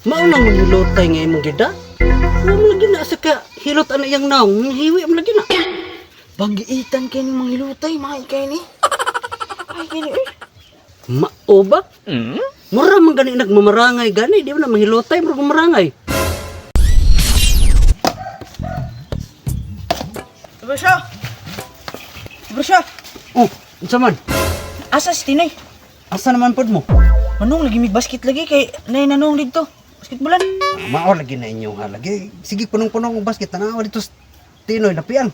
Mao nang manghilotay nga imong gida. Wa man lagi na sa ka hilot ana iyang naong, hiwi man lagi na. Bagiitan kay ni manghilutay, mga ikay ni. Ay kay ni uy. Mao ba? Mura man gani nagmamarangay gani, di man na manghilotay, mura mamarangay. Brosyo. Brosyo. Oh, unsa man? Asa si Tinoy? Asa naman pod mo? Manong lagi mig basket lagi kay nay nanong didto. Basketballan. Mao lagi na inyong halagi. Sige, punong-punong ang basket. Tanawa dito sa Tinoy, napiang.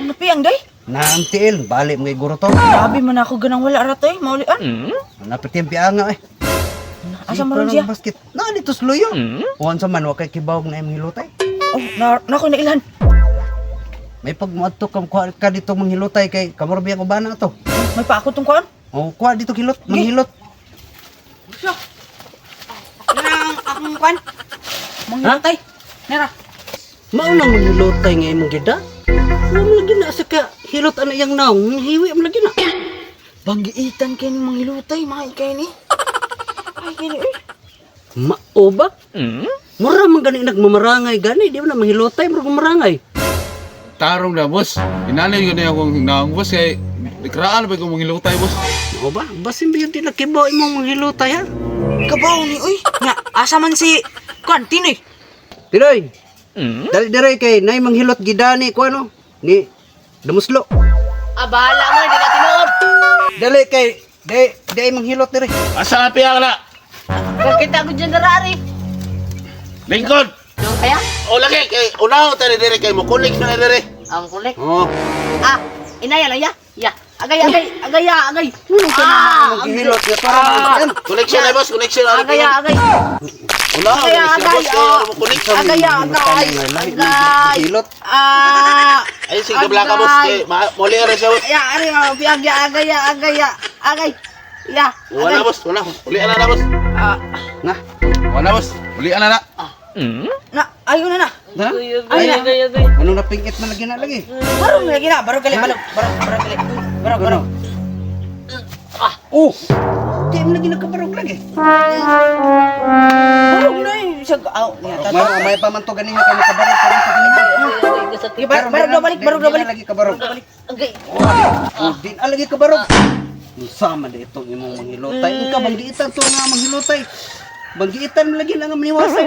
Napiang day. Naantiil, bali mga iguro to. Grabe man ako ganang wala ra tay, maulian. Napit yung pianga eh. Asa man ron siya? Basket. Na dito sa luyo. O unsa man wa kay kibawog na imong hilotay. Oh, na na ko nailhan. May pag moadto ka kuha ka dito manghilotay kay kamor biya ko bana to. May pa ako tong kuan. O kuha dito hilot, manghilot. Brosyo. Nang akong kuan. Manghilutay. Nera. Mao nang manghilotay nga imong gida. Wa man lagi na sa ka hilot ana iyang naong, hiwi man lagi na. Bagiitan kay ni manghilutay, mga ikay ni. Ay kay ni uy. Mao ba? Mura man gani nagmamarangay gani, di man na manghilotay, mura mamarangay. Tarong na, boss. Inanay ko na akong naong, boss. Kay, nakaraan ba kong manghilutay, boss? Mao ba? Basin ba yun di nakibaw imong manghilotay ha? Kabaw ni uy. Nya, asa man si kuan Tinoy? Tinoy. Dali dire kay nay manghilot gidani ko ano ni Damuslo. Ah, bahala mo, hindi na tinuod. Dali kay di di manghilot dire. Asa nga piyang na? Kita ko dyan narari. Lingkod! Yung kaya? O lagi, kay, unaho tayo dire kay mo kulik na dire. Ang kulik. Oh, Ah, inaya lang ya. Ya. Agay, agay, agay, ya, agay. ah, manghilot nga para man. Connection na, boss. Connection. Ano Agay, agay. Unaho, Agay, connection, agay, boss. Kay, oh. ano mo kulik. Agay, agay. Agay. Hilot. Ah. Ay, sige, kablaka, boss. Kay, muli na siya, boss. Ya, ari, oh, biyag, ya, agay, ya, agay, ya, agay. Ya, Wala, agay. boss. Wala. Uli na na, boss. Ah, Na. Wala, boss. Uli na na. na ayo na na. Na? Ay, na. Ano na pingit man lagi na lagi? Barong lagi na, barong gali, barong, barong, barong gali. Barong, barong. Oh. Di man lagi nakabarog lagi. Barong na eh. Sa aw, niya tata. May may pa man to ganiha kay nakabarog pa man to ganiha. Sige, barong, barong daw balik, barong daw balik. Lagi kabarog. Agay. Oh, di na lagi kabarog. Unsa man di itong imong manghilotay? Ikaw banggiitan to nga manghilotay. Banggiitan mo lagi lang ang maniwasay.